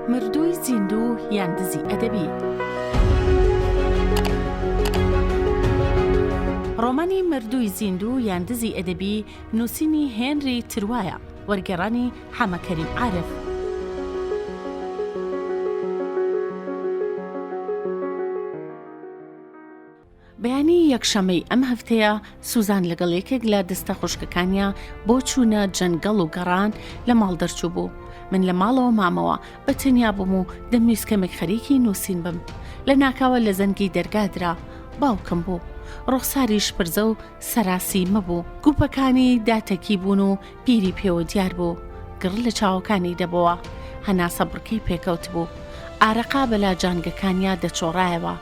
مردووی زیندوو یان دزی ئەدەبی. ڕۆمانی مردووی زیندوو یان دزی ئەدەبی نووسینی هێنری تروایە، وەرگێڕانی حەمە کەریم عارف. بەیانی یەکشەممەی ئەم هەفتەیە سوزان لەگەڵ یەکێک لە دەستە خوشکەکانیا بۆ چوونە جەنگەڵ و گەڕان لە ماڵ دەرچوو بوو. من لە ماڵەوە مامەوە، بە تەنیا بووم و دەمویست کەمێک خەریکی نووسین بم. لە ناکاوە لە زەنگی دەرگا درا. باوکم بوو. ڕوخساری شپرزە و سەراسیمە بوو. گوپەکانی داتەکی بوون و پیری پێوە دیار بوو. گڕ لە چاوەکانی دەبۆوە. هەناسە بڕکەی پێکەوتبوو. ئارەقە بە لاجانگەکانیا دەچۆڕایەوە.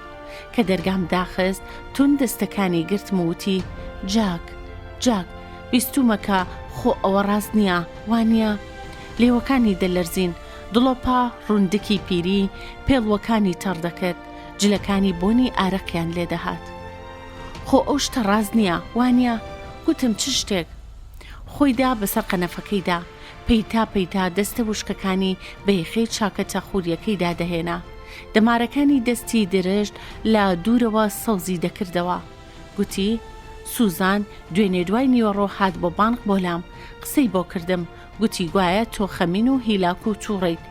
کە دەرگام داخست توند دەستەکانی گرتم و وتی، جاک، جاک، بیستوومە کە خۆ ئەوە ڕاست نییە، وا نییە؟ لێوەکانی دەلەرزین، دڵۆپە ڕوندکی پیری پێڵووەکانی تەڕ دەکرد، جلەکانی بۆنی ئارەقیان لێ دەهات. خۆ ئەو شتە ڕاست نییە، وا نییە؟ گوتم، چ شتێک؟ خۆی دا بەسەر قەنەفەکەیدا، پەیتا پەیتا دەستە وشکەکانی بە یەخەی چاکەتە خورییەکەیدا دەهێنا. دەمارەکانی دەستی درشت لە دوورەوە سەوزی دەکردەوە. گوتی، سوزان دوێنێ دوای نیوەڕۆ هات بۆ بانق بۆ لام، قسەی بۆ کردم، گوتی گوایە تۆ خەمین و هیلاک و تووڕەیت.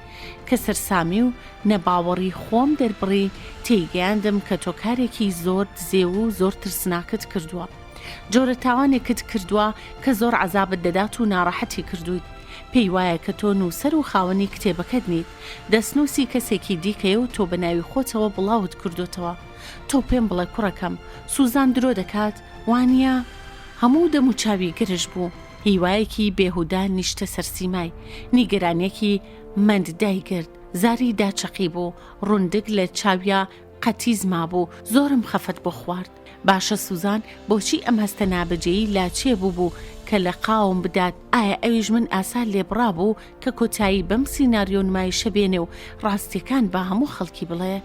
کە سەرسامی و نەباوەڕی خۆم دەربڕی، تێیگەیاندم کە تۆ کارێکی زۆر دزێو و زۆر ترسناکت کردووە. جۆرە تاوانێکت کردووە کە زۆر عەزابت دەدات و ناڕەحەتی کردوویت. پێی وایە کە تۆ نووسەر و خاوەنی کتێبەکەت نیت. دەستنووسی کەسێکی دیکەیە و تۆ بە ناوی خۆتەوە بڵاوت کردۆتەوە. تۆ پێم بڵێ کوڕەکەم، سوزان درۆ دەکات، وا نییە؟ هەموو دەموچاوی گرژ بوو. هیوایەکی بێهودە نیشتە سەر سیمای. نیگەرانییەکی مەند دایگرت. زاری داچەقیبوو. ڕوندک لە چاویا قەتیس مابوو. زۆرم خەفەت بۆ خوارد. باشە سوزان بۆچی ئەم هەستە نابەجێی لا چێ بووبوو کە لە قاوم بدات؟ ئایا ئەویش من ئاسا لێبڕابوو کە کۆتایی بەم سیناریۆ نمایشە بێنێ و ڕاستیەکان بە هەموو خەڵکی بڵێ؟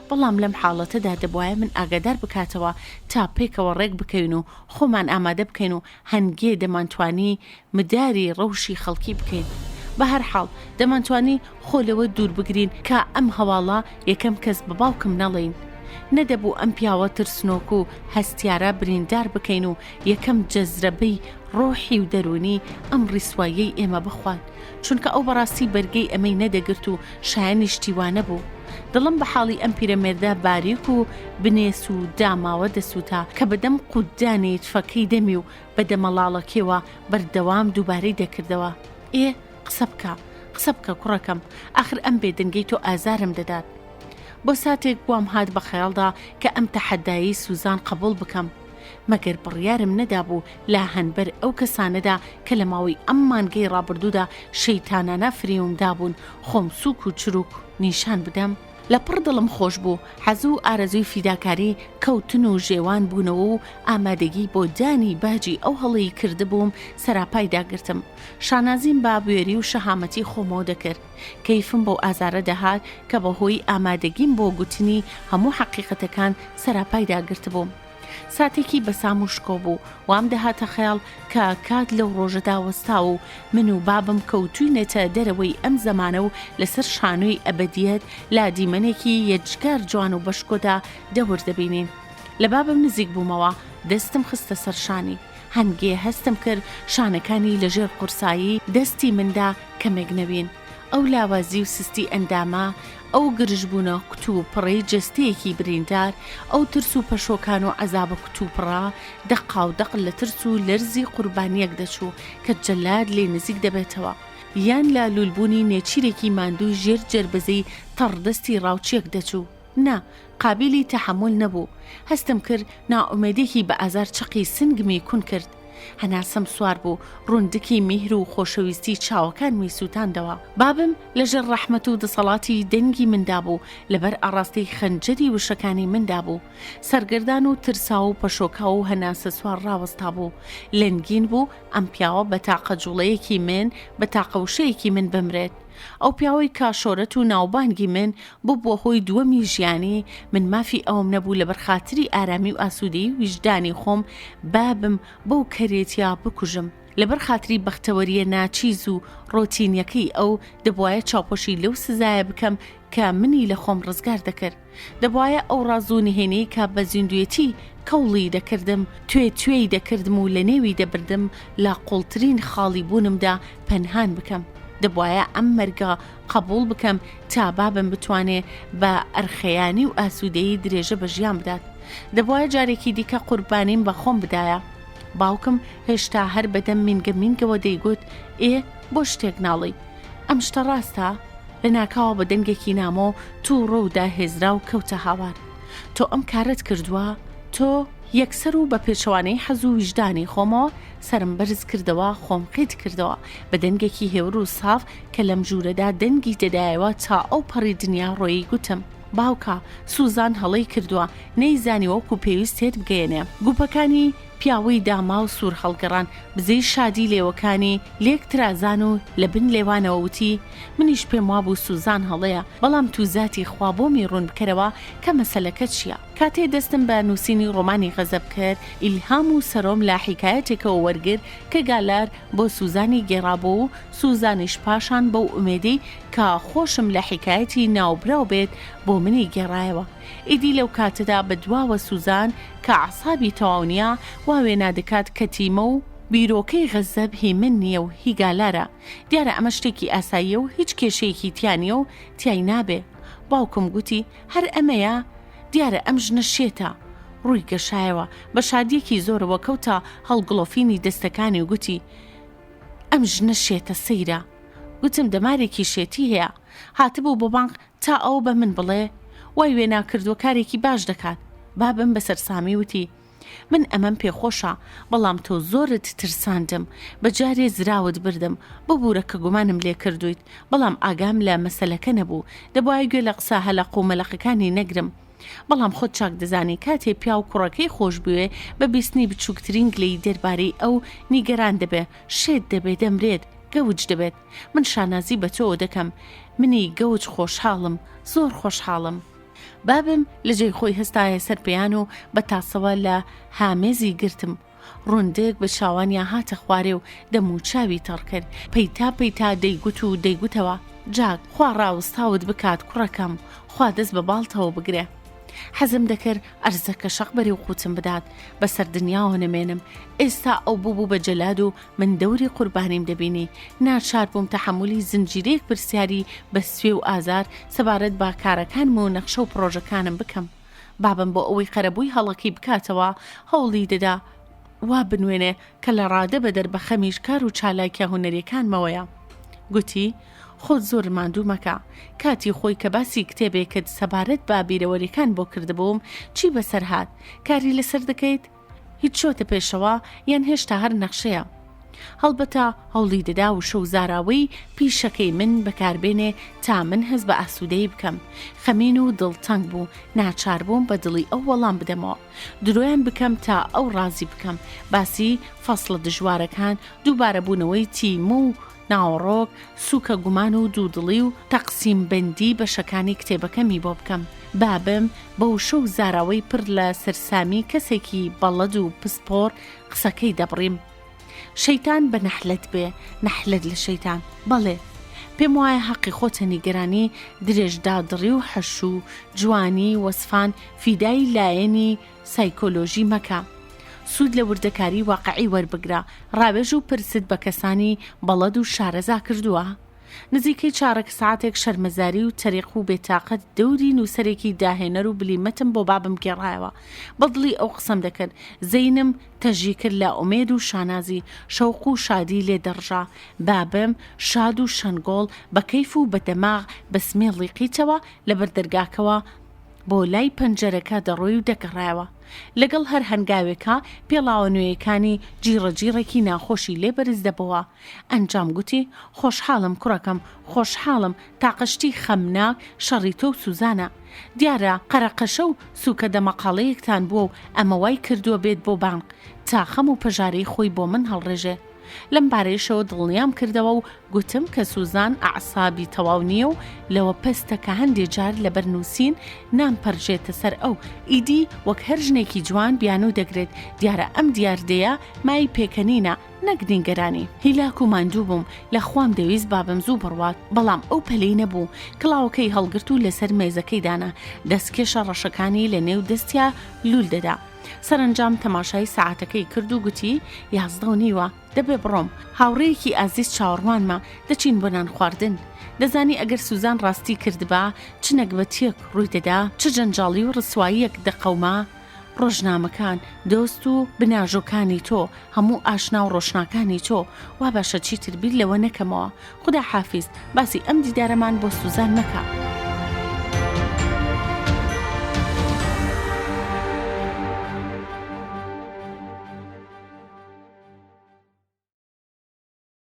بەڵام لەم حاڵەتەدا دەبوایە من ئاگادار بکاتەوە تا پێکەوە ڕێک بکەوین و خۆمان ئامادە بکەین و هەنگێ دەمانتوانی مداری ڕەوشی خەڵکی بکەین. بە هەر حاڵ دەمانتوانی خۆ لەوە دوور بگرین کە ئەم هەواڵە یەکەم کەس بە باوکم نەڵێین. نەدەبوو ئەم پیاوە ترسنۆک و هەستیارە بریندار بکەین و یەکەم جەزرەبەی ڕۆحی و دەروونی ئەم ڕیسواییەی ئێمە بخوات. چونکە ئەو بەڕاستی بەرگەی ئەمەی نەدەگرت و شایەنی شتی وا نەبوو. دڵم بە حاڵی ئەم پیرەمێردە باریک و بنێس و داماوە دەسووتا کە بە دەم قووتدانی تفەکەی دەمی و بە دەمەڵاڵەکێوە بەردەوام دووبارەی دەکردەوە، ئێ، قسە بکە، قسە بکە کوڕەکەم، ئاخر ئەم بێدەنگەی تۆ ئازارم دەدات. بۆ ساتێک وام هات بە خەیاڵدا کە ئەم تەحەدایەی سوزان قەبووڵ بکەم. مەگەر بڕیارم نەدابوو لە هەنبەر ئەو کەسانەدا کە لە ماوەی ئەم مانگەی ڕابردوودا شەیتانانە فریوم دابوون، خۆم سووک و چرووک نیشان بدەم؟ لە پڕ دڵم خۆش بوو، حەز و ئارەزووی فیداکاری، کەوتن و ژێوان بوونەوە و ئامادەگی بۆ دانی باجی ئەو هەڵەی کردبووم سەراپای داگرتم. شانازیم بە بوێری و شەهامەتی خۆمەوە دەکرد. کەیفم بەو ئازارە دەهات کە بە هۆی ئامادەگیم بۆ گوتنی هەموو حەقیقەتەکان سەراپای داگرتبووم. ساتێکی بەسام و شکۆ بوو، وام دەهاتە خەیاڵ کە کات لەو ڕۆژەدا وەستاوە و من و بابم کەوتووینەتە دەرەوەی ئەم زەمانە و لەسەر شانۆی ئەبەدییەت لە دیمەنێکی یەجگار جوان و بەشکۆدا دەور دەبینین. لە بابم نزیک بوومەوە، دەستم خستە سەر شانی. هەنگێ هەستم کرد شانەکانی لەژێر قورسایی دەستی مندا کەمێک نەوین. ئەو لاوازی و سستی ئەندامە، ئەو گرژبوونە کوتوپڕەی جەستەیەکی بریندار، ئەو ترس و پەشۆکان و عەزابە کوتوپڕە، دەقاودەق لە ترس و لەرزی قوربانییەک دەچوو کە جەلاد لێی نزیک دەبێتەوە، یان لە لوولبوونی نێچیرێکی ماندووی ژێر جەربەزەی تەڕدەستی ڕاوچییەک دەچوو. نا، قابیلی تەحەمول نەبوو. هەستم کرد نائومێدێکی بە ئازار چەقی سنگمی کون کرد. هەناسەم سوار بوو، ڕوندکی میهر و خۆشەویستی چاوەکانمی سووتاندەوە. بابم لە ژێر ڕەحمەت و دەسەڵاتی دەنگی مندا بوو، لەبەر ئاڕاستەی خەنجەری وشەکانی مندا بوو. سەرگەردان و ترساو و پەشۆکاو و هەناسەسوار ڕاوەستابوو. لەنگین بوو ئەم پیاوە بە تاقە جووڵەیەکی من، بە تاقە وشەیەکی من بمرێت. ئەو پیاوەی کە شۆرەت و ناوبانگی من ببووە هۆی دووەمی ژیانی، من مافی ئەوەم نەبوو لەبەر خاتری ئارامی و ئاسوودەیی ویژدانی خۆم بابم بەو کەرێتیە بکوژم. لەبەر خاتری بەختەوەرییە ناچیز و ڕۆتینیەکەی ئەو، دەبوایە چاوپۆشی لەو سزایە بکەم کە منی لە خۆم ڕزگار دەکرد. دەبوایە ئەو ڕاز و نهێنیەی کە بە زیندوێتی کەوڵی دەکردم، توێ توێی دەکردم و لەنێوی دەبردم لە قوڵترین خاڵی بوونمدا پەنهان بکەم. دەبوایە ئەم مەرگە قەبووڵ بکەم تا بابم بتوانێ بە ئەرخەیانی و ئاسوودەیی درێژە بە ژیان بدات. دەبوایە جارێکی دیکە قوربانیم بە خۆم بدایە. باوکم هێشتا هەر بە دەم مینگە مینگەوە دەیگوت، ئێ بۆ شتێک ناڵێی؟ ئەم شتە ڕاستە؟ لە ناکاوە بە دەنگێکی نامۆ، تووڕە و داهێزراو کەوتە هاوار. تۆ ئەم کارەت کردووە؟ تۆ؟ یەکسەر و بە پێچەوانەی حەز و ویژدانی خۆمەوە سەرم بەرز کردەوە، خۆم قیت کردەوە، بە دەنگێکی هێور و ساف کە لەم ژوورەدا دەنگی دەدایەوە تا ئەو پەڕی دنیا ڕۆیی گوتم، باوکە، سوزان هەڵەی کردووە، نەیزانی وەکو پێویست تێت بگەیەنێ. گوپەکانی پیاوەی داماو سوور هەڵگەڕان، بزەی شادی لێوەکانی لێک ترازان و لە بن لێوانەوە وتی، منیش پێم وابوو سوزان هەڵەیە، بەڵام تو زاتی خوا بۆمی ڕوون بکەرەوە کە مەسەلەکە چییە؟ کاتێ دەستم بە نووسینی ڕۆمانی غەزەب کرد، ئیلهام و سەرۆم لە حیکایەتێکەوە وەرگرت کە گالار بۆ سوزانی گێڕابۆ و سوزانیش پاشان بەو ئومێدەی کە خۆشم لە حیکایەتی ناوبراو بێت بۆ منی گێڕایەوە. ئیدی لەو کاتەدا بە دواوە سوزان کە عەسابی تەواو نییە وا وێنا دەکات کە تیمە و بیرۆکەی غەزەب هی من نییە و هی گالارە. دیارە ئەمە شتێکی ئاساییە و هیچ کێشەیەکی تیا نییە و تیای نابێ. باوکم گوتی هەر ئەمەیە؟ دیارە ئەم ژنە شێتە. ڕووی گەشایەوە، بە شادییەکی زۆرەوە کەوتە هەڵگڵۆفینی دەستەکانی و گوتی، ئەم ژنە شێتە سەیرە. گوتم دەمارێکی شێتی هەیە. هاتبوو بۆ بانق تا ئەو بە من بڵێ وای وێنا کردووە کارێکی باش دەکات. بابم بە سەرسامی وتی، من ئەمەم پێ خۆشە، بەڵام تۆ زۆرت ترساندم، بە جارێ زراوت بردم، ببوورە کە گومانم لێ کردوویت، بەڵام ئاگام لە مەسەلەکە نەبوو، دەبوایە گوێ لە قسە هەلەق و مەلەقەکانی نەگرم. بەڵام خۆت چاک دەزانی کاتێ پیاو کوڕەکەی خۆش بوێ، بە بیستنی بچووکترین گلەیی دەربارەی ئەو، نیگەران دەبێ، شێت دەبێ، دەمرێت، گەوج دەبێت. من شانازی بە تۆوە دەکەم، منی گەوج خۆشحاڵم، زۆر خۆشحاڵم. بابم لە جێی خۆی هەستایە سەر پێیان و بە تاسەوە لە هامێزی گرتم. ڕوندک بە چاوانیا هاتە خوارێ و دەم و چاوی تەڕ کرد. پەیتا پەیتا دەیگوت و دەیگوتەوە، جاک، خوا ڕاوستاوت بکات کوڕەکەم، خوا دەست بە باڵتەوە بگرێ. حەزم دەکرد ئەرزەکە شەق بەرێ و قووتم بدات، بە سەر دنیاوە نەمێنم. ئێستا ئەو بووبوو بە جەلاد و من دەوری قوربانیم دەبینی، ناچار بووم تەحەمولی زنجیرەیەک پرسیاری بە سوێ و ئازار سەبارەت بە کارەکانم و نەخشە و پڕۆژەکانم بکەم. بابم بۆ ئەوەی قەرەبووی هەڵەکەی بکاتەوە، هەوڵی دەدا وا بنوێنێ کە لە ڕادە بەدەر بە خەمیش کار و چالاکیە هونەریەکانمەوەیە. گوتی، خۆت زۆر ماندوو مەکە. کاتی خۆی کە باسی کتێبێکت سەبارەت بە بیرەوەریەکان بۆ کردبووم، چی بەسەر هات؟ کاری لەسەر دەکەیت؟ هیچ چۆتە پێشەوە یان هێشتا هەر نەخشەیە؟ هەڵبەتە هەوڵی دەدا وشە و زاراوەی پیشەکەی من بەکاربێنێ تا من هەست بە ئاسوودەیی بکەم. خەمین و دڵتەنگ بوو، ناچار بووم بە دڵی ئەو وەڵام بدەمەوە. درۆیان بکەم تا ئەو ڕازی بکەم. باسی فەسڵە دژوارەکان، دووبارەبوونەوەی تیم و ناوەڕۆک، سووکە گومان و دوودڵی و تەقسیمبەندی بەشەکانی کتێبەکەمی بۆ بکەم. بابم بە وشە و زاراوەی پڕ لە سەرسامی کەسێکی بەڵەد و پسپۆڕ قسەکەی دەبڕیم. شەیتان بە نەحلەت بێ، نەحلەت لە شەیتان. بەڵێ، پێم وایە هەقی خۆتە نیگەرانی درێژدادڕی و حەشوو جوانی وەسفان فیدای لایەنی سایکۆلۆژی مەکە. سوود لە وردەکاری واقعی وەربگرە، ڕاوێژ و پرست بە کەسانی بەڵەد و شارەزا کردووە؟ نزیکەی چارەک سەعاتێک شەرمەزاری و تەریق و بێتاقەت دەوری نووسەرێکی داهێنەر و بلیمەتم بۆ بابم گێڕایەوە. بە دڵی ئەو قسەم دەکرد. زەینم تەژی کرد لە ئومێد و شانازی، شەوق و شادی لێ دەڕژا. بابم شاد و شەنگۆڵ، بە کەیف و بە دەماغ، بە سمێڵی قیتەوە لە بەر دەرگاکەوە بۆ لای پەنجەرەکە دەڕۆی و دەگەڕایەوە. لەگەڵ هەر هەنگاوێکا پێڵاوە نوێیەکانی جیڕەجیڕێکی ناخۆشی لێ بەرز دەبۆوە. ئەنجام گوتی، خۆشحاڵم کوڕەکەم، خۆشحاڵم، تاقە شتی خەمناک شەڕی تۆ و سوزانە. دیارە قەرەقەشە و سووکە دەمەقاڵەیەکتان بووە و ئەمە وای کردووە بێت بۆ بانق تا خەم و پەژارەی خۆی بۆ من هەڵڕێژێ. لەم بارەیشەوە دڵنیام کردەوە و گوتم کە سوزان ئەعسابی تەواو نییە و لەوە پەستە کە هەندێ جار لەبەر نووسین نامپەرژێتە سەر ئەو، ئیدی وەک هەر ژنێکی جوان بیانوو دەگرێت، دیارە ئەم دیاردەیە مایەی پێکەنینە نەک نیگەرانی. هیلاک و ماندوو بووم، لە خوام دەویست بابم زوو بڕوات، بەڵام ئەو پەلەی نەبوو، کڵاوەکەی هەڵگرت و لەسەر مێزەکەی دانا، دەستکێشە ڕەشەکانی لە نێو دەستیا لوول دەدا. سەرەنجام تەماشای سەعاتەکەی کرد و گوتی، 11 و نیوە. دەبێ بڕۆم، هاوڕێیەکی ئازیز چاوەڕوانمە، دەچین بۆ نانخواردن. دەزانی ئەگەر سوزان ڕاستی کردبا، چ نەگبەتییەک ڕووی دەدا، چ جەنجاڵی و ڕسواییەک دەقەوما؟ ڕۆژنامەکان، دۆست و بناژۆکانی تۆ، هەموو ئاشنا و ڕۆشناکانی تۆ. وا باشە چیتر بیر لەوە نەکەمەوە. خودا حافیز، باسی ئەم دیدارەمان بۆ سوزان مەکە.